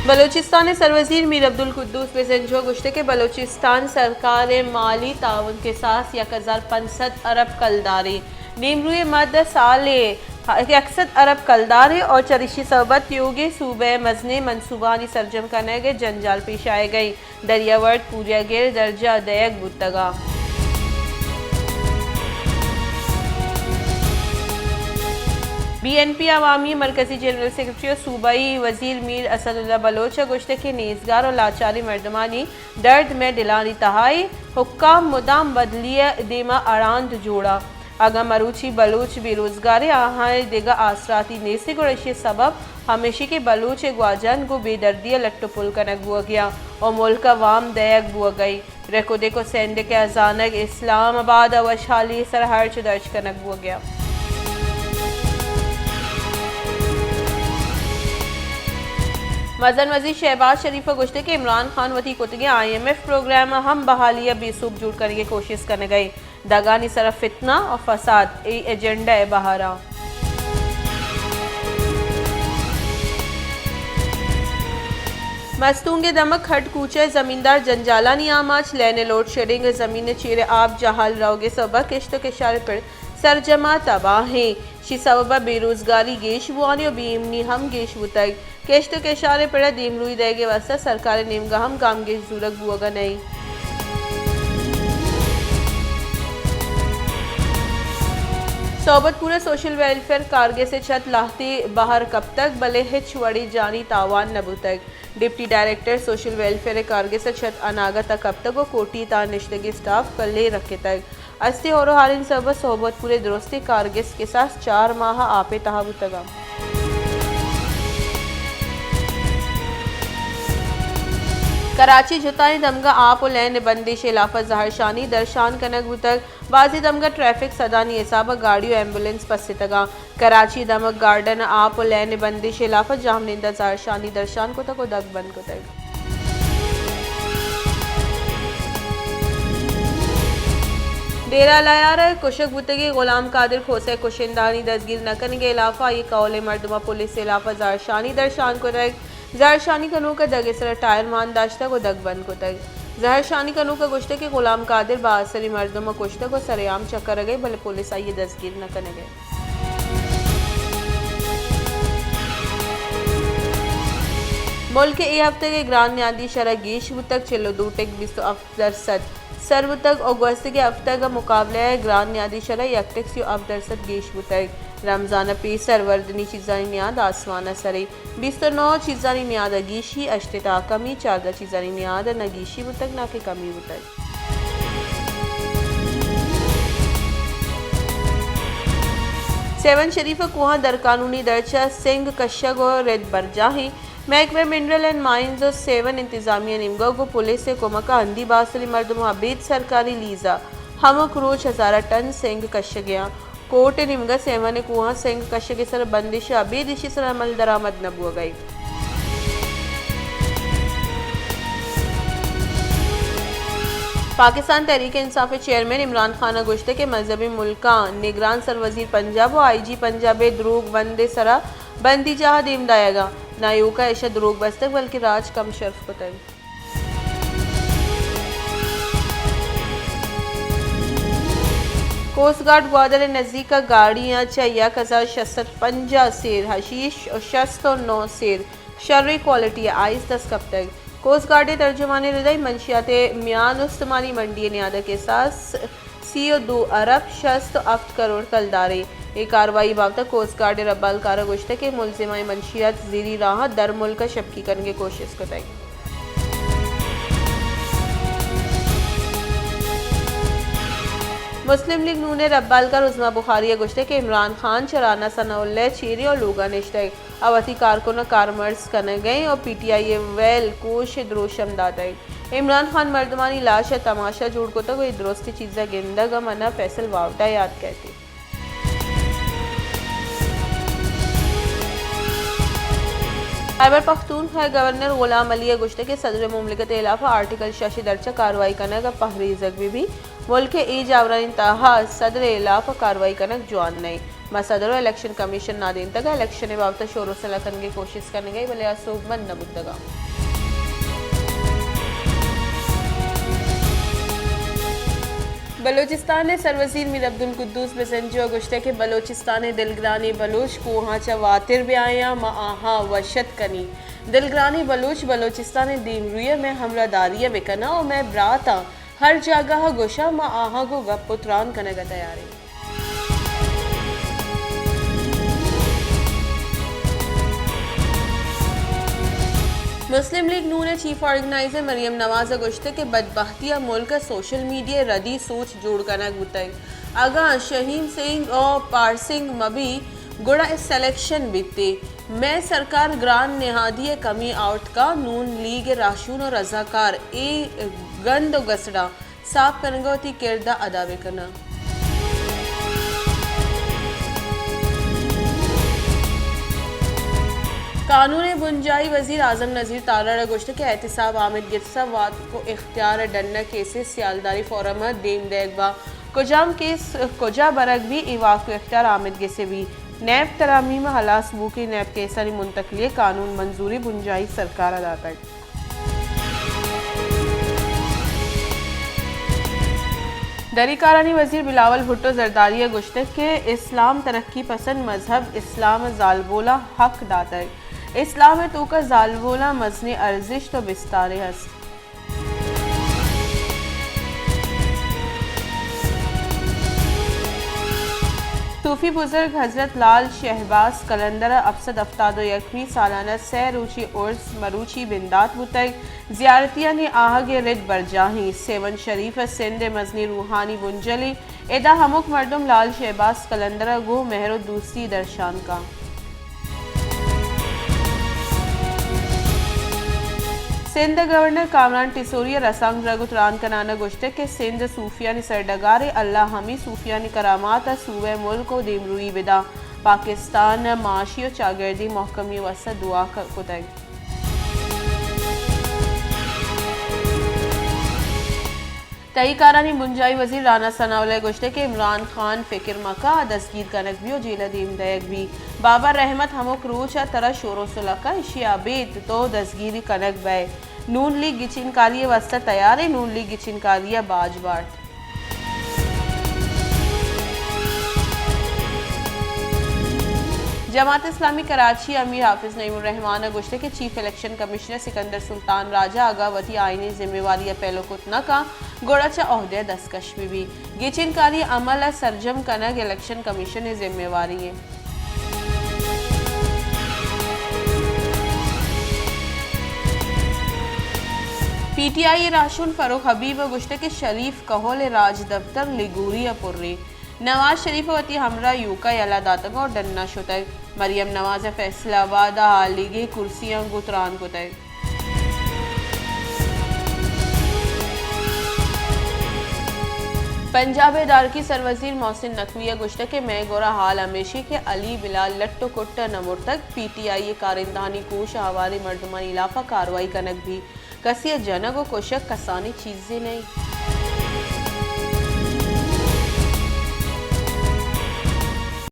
بلوچستان ءِ سروزیر میر عبدالقدوس بزنجو ءَ گوشتگ کہ بلوچستان سرکار ءِ مالی تعاون کساس یک ہزار پنچ سد ارب کلدارے۔ نیمروئی ءِ مد ءَ سال ءِ یک سد ارب کلدارے اور چریشی سبب ءَ تیوگیں صوبہ ءِ مزنیں منصوبہانی سرجم کنگ ءِ جنجال پیش آیگ ءَ انت۔ دریاورد پوریاگر درجہ دئیگ بوتگ ءَ۔ بی این پی عوامی مرکزی جنرل سیکرٹری ءُ صوبائی وزیر میر اسد اللہ بلوچ ءَ گوشتگ کہ نیزگار ءُ لاچاریں مردمانی درد مئے دلانی تہا اِنت، حکام مدام بدلی ءِ دیما اڑاند جوڑ ءَ۔ اگاں مروچی بلوچ بے روزگاریں، آہاں دگہ آسراتی نیست، گڑا ایشی ءِ سبب ہمیشی کہ بلوچ ءِ گواجن گوں بے دردی ءَ لٹ ءُ پل کنگ بوگ ءَ انت ءُ ملک ءَ وام دئیگ بوگ ءَ انت۔ رکودک ءُ سیندک ءِ ہزانگ اسلام آباد ءَ وشحالی ءِ سرا ہرچ ءُ درچ کنگ بوگ ءَ انت۔ مزن وزیر شہباز شریف ءَ گوشتگ کہ عمران خان وتی کتگیں آئی ایم ایف پروگرام ءَ ہم بحالی ءَ بے سوب جوڑ کنگ ءِ کوشست کنگ ءَ انت۔ دگانی سرا فتنہ ءُ فساد اے ایجنڈا ءِ بہر ءَ۔ مستونگ ءِ دمگ کھڈ کوچہ ءِ زمیندار جنجالانی آماچ، لین ءِ لوڈ شیڈنگ ءُ زمین ءِ چیر ءَ آپ جہل روگ ءِ سبب ءَ کشت ءُ کشار ءِ پڑ سرجم ءَ تباہ ایں۔ شی سبب ءَ بے روزگاری گیش بوانی ءُ بے ایمنی ہم گیش بوتگ۔ کشت ءُ کشار ءِ پڑ ءَ دیمروئی دئیگ ءِ واستہ سرکار ءِ نیمگ ءَ ہم گامگیج زورگ بوگ ءَ نہ ایں۔ صحبت پور ءَ سوشل ویلفیئر کارگس ءِ چھت لہتے بہر کپتگ، بلے ہچ وڑیں جانی تاوان نہ بوتگ۔ ڈپٹی ڈائریکٹر سوشل ویلفیئر ءِ کارگس ءِ چھت اناگت ءَ کپتگ ءُ کوٹی ءِ تہا نشتگیں اسٹاف کلے رکتگ۔ استیں ہور ءُ ہار ءِ سبب ءَ صحبت پور ءِ درستیں کارگس کساس چار ماہ ءَ آپ ءِ تہا بوتگ اَنت۔ کراچی ءِ جتائیں دمگ ءَ آپ ءُ لین ءِ بندش ءِ ہلاپ ءَ زہرشانی درشان کنگ بوتگ۔ بازیں دمگ ءَ ٹریفک سدانی حساب ءَ گاڑی ءُ ایمبولینس پستگ اَنت۔ کراچی ءِ دمگ گارڈن ءَ آپ ءُ لین ءِ بندش ءِ ہلاپ ءَ جاہمنند ءَ زہرشانی درشان کتگ ءُ دگ بند کتگ۔ ڈیرہ الہیار ءَ کشگ بوتگیں غلام قادر کھوسہ ءِ کشندہانی دزگیر نہ کنگ ءِ ہلاپ ءَ آئی ءِ کہولیں مردماں پولیس ءِ ہلاپ ءَ زہرشانی درشان کتگ۔ زہرشانی کنوک ءَ دگ ءِ سرا ٹائر مان داشتگ ءُ دگ بند کتگ۔ زہرشانی کنوک ءَ گوشتگ کہ غلام قادر بااثریں مردم ءَ کشتگ ءُ سرعام چکرگ ءَ، بلے پولیس آئی ءَ دزگیر نہ کنگ ءَ۔ ملک ءِ اے ہفتگ ءِ گران نیادی شرح گیش بوتگ، چل ءُ دو ٹک بیست ءُ ہفت درسد سر بوتگ ءُ گوستگیں ہفتگ ءِ مقابلہ ءَ گران نیادی شرح یک ٹک سی ءُ ہفت درسد گیش بوتگ۔ رمضان ءَ پیسر وردنی چیزانی نیاد آسمان ءِ سر ایں۔ بیست ءُ نو چیزانی نیاد ءَ گیشی، ہشت ءِ تہا کمی، چاردہ چیزانی نیاد ءَ نہ گیشی بوتگ، نہ کہ کمی بوتگ۔ سیون شریف ءِ کوہاں درقانونی درچ ءَ سنگ کشگ ءُ رد برجاہ ایں۔ محکمہ منرل اینڈ مائنز ءُ سیون انتظامیہ ءِ نیمگ ءَ گوں پولیس ءِ کمک ءَ ہندی بااثریں مردماں ابید سرکاری لیز ءَ ہمک روچ ہزار ٹن سنگ کشگ ءَ اَنت۔ کورٹ ءِ نیمگ ءَ سیون ءِ کوہاں سنگ کشگ ءِ سر ءَ بندش ءَ ابید ایشی ءِ سر ءَ عمل درآمد نہ بوگ ءَ اِنت۔ پاکستان تحریک انصاف ءِ چیئرمین عمران خان ءَ گوشتگ کہ مذہبی ملکاں نگران سروزیر پنجاب ءُ آئی جی پنجاب ءِ دروگ بند ءِ سر ءَ بندیجاہ ءَ دیم دایگ ءَ اَنت۔ نہ ایوک ءَ ایشاں دروگ بستگ بلکیں راج کم شرف کتگ۔ کوسٹ گارڈ گوادر ءِ نزیک ءَ گاڑیاں چہ یک ہزار شش سد پنجاہ سیر حشیش ءُ شست ءُ نو سیر شریں کوالٹی ءِ آئس دست کپتگ۔ کوسٹ گارڈ ءِ ترجمان ءَ رد ءَ منشیات ءِ میان استمانی منڈی ءِ نیاد ءَ کساس سی ءُ دو ارب شست ءُ ہفت کروڑ کلدارے۔ اے کاروائی ءِ بابت ءَ کوسٹ گارڈ ءِ ربالکار ءَ گوشتگ کہ ملزماں اے منشیات زیری راہ ءَ درملک ءَ شپکی کنگ ءِ کوشست کتگ۔ مسلم لیگ نون ءِ ربالکار عظمی بخاری ءَ گوشتگ کہ عمران خان چہ رانا ثناء اللہ ءِ چیر ایں ءُ لوگ ءَ نشتگ۔ آ وتی کارکن ءَ کارمرز کنگ ءَ ایں ءُ پی ٹی آئی ءِ ویل کوش ءِ دروشم داتگ۔ عمران خان ءِ مردمانی لاش ءَ تماشا جوڑ کتگ ءُ اے درستیں چیز ءِ گندگ ءَ من ءَ فیصل واوڈ ءَ یات کئیت۔ خیبر پختونخوا ءِ گورنر غلام علی ءَ گوشتگ کہ صدر مملکت ءِ ہلاپ ءَ آرٹیکل شش ءِ درچ ءَ کاروائی کنگ ءَ پہریزگ بہ بیت۔ ملک ءِ اے جاورانی تہا صدر ءِ ہلاپ ءَ کاروائی کنگ جوان نہ اِنت۔ ما صدر ءُ الیکشن کمیشن نادینتگ ءَ الیکشن ءِ بابت ءَ شور ءُ سلاہ کنگ ءِ کوشست کنگ ءَ ایں، بلے آ سوبمند نہ بوتگ ءَ۔ بلوچستان ءِ سروزیر میر عبدالقدوس بزنجو ءَ گوشتگ کہ بلوچستان ءِ دلگرانیں بلوچ کوہاں چہ واتر بیایاں، ما آہاں وشت کنیں۔ دلگرانیں بلوچ بلوچستان ءِ دیمروئی ءَ مئے ہمراہداری ءَ بکناں ءُ مئے براتاں ہر جاگہ ءَ گوشاں، ما آہاں گوں گپ ءُ تران کنگ ءَ تیار ایں۔ مسلم لیگ نون ءِ چیف آرگنائزر مریم نواز ءَ گوشتگ کہ بدبختی ءَ ملک ءَ سوشل میڈیا ءِ ردی سوچ جوڑ کنگ بوتگ۔ اگاں شہین سنگھ ءُ پارسنگھ مہ بی، گڑا اے سلیکشن بیت۔ مئے سرکار گران نہادی ءِ کمی آورت کا، نون لیگ ءِ راہشون ءُ رضاکار اے گند ءُ گسڑاں ساپ کنگ ءَ وتی کرد ءَ ادا بہ کناں۔ قانون ءِ بنجاہی وزیر اعظم نذیر تارڑ ءَ گوشت کہ احتساب آمید گپتہ واتک ءُ اختیار ءِ ڈن ءَ کیس ءِ سیالداری فورم ءَ دیم دئیگ با، کجام کیس کجا برگ بی، اے واتک ءُ اختیار آمید گس ءَ بی۔ نیب ترامیم ءَ ہلاس بوکیں نیب کیسانی منتقلی ءِ قانون منظوری بنجاہی سرکار ءَ داتگ۔ دری کارانی وزیر بلاول بھٹو زرداری ءَ گوشتگ کہ اسلام ترقی پسند مذہب، اسلام ءَ زالبولاں حق داتگ۔ اسلام ءِ توکا زالبولاں مزنیں ارزشت ءُ بستارے ہست۔ صوفی بزرگ حضرت لال شہباز قلندر ءِ ہپت سد ہفتاد ءُ یکمی سالانہ سئے روچی عرس مروچی بندات بوتگ۔ زیارتیانی آہگ ءِ رد برجاہیں۔ سیون شریف ءَ سندھ ءِ مزنیں روحانی بنجلے۔ ادا ہمک مردم لال شہباز قلندر ءَ گوں مہر ءُ دوستی درشان کاں۔ سندھ ءِ گورنر کامران ٹسوری ءَ رسانکد رگ ءُ تران کنان ءَ گوشتگ کہ سندھ ءِ صوفیانی سرڈگارے، اللہ ہمے صوفیانی کرامات ءَ صوبہ ءِ ملک ءُ دیمروئی بداں۔ پاکستان ءَ معاشی ءُ چاگردی مہکمی ءِ واستہ دعا ک-، کتگ۔ تہی کارانی بنجاہی وزیر رانا ثناء اللہ ءَ گوشتگ کہ عمران خان فکر مکن، آ دزگیر کنگ بی ءُ جیل ءَ دیم دئیگ بی۔ بابا رحمت ہمک روچ ءَ ترا شور ءُ سلاہ کن، ایشی ءَ ابید تو دزگیری کنگ بئے۔ نون لیگ گچینکاری ءِ واستہ تیار ایں، نون لیگ گچینکاری ءَ باج بارت۔ جماعت اسلامی کراچی ءِ امیر حافظ نعیم الرحمان ءَ گوشتگ کہ چیف الیکشن کمشنر سکندر سلطان راجہ اگاں وتی آئینی ذمہ واری ءَ پیلو کت نہ کن، گڑا چہ عہدہ ءَ دستکش بہ بی۔ گچینکاری عمل ءَ سرجم کنگ الیکشن کمیشن ءِ ذمہ واری ایں۔ پی ٹی آئی ءِ راہشون فاروق حبیب ءَ گوشتگ کہ شریف کہول ءِ راجدپتر لگوری ءَ پریں۔ نواز شریف ءَ وتی ہمراہ یوکا یلہ داتگ ءُ ڈن ءَ شتگ۔ مریم نواز ءَ فیصل آباد ءَ ہالیگیں کرسیاں گوں تران کتگ۔ پنجاب ءِ دارکی سروزیر محسن نقوی ءَ گوشتگ کہ مئے گورا حال ہمیش ایں کہ علی بلال لٹ ءُ کٹ ءَ نہ مرتگ، پی ٹی آئی ءِ کارندہانی کوش ءُ ہواریں مردمانی ہلاف ءَ کاروائی کنگ بیت۔ کسے ءِ جنگ ءُ کشگ کسانیں چیزے نہ اِنت۔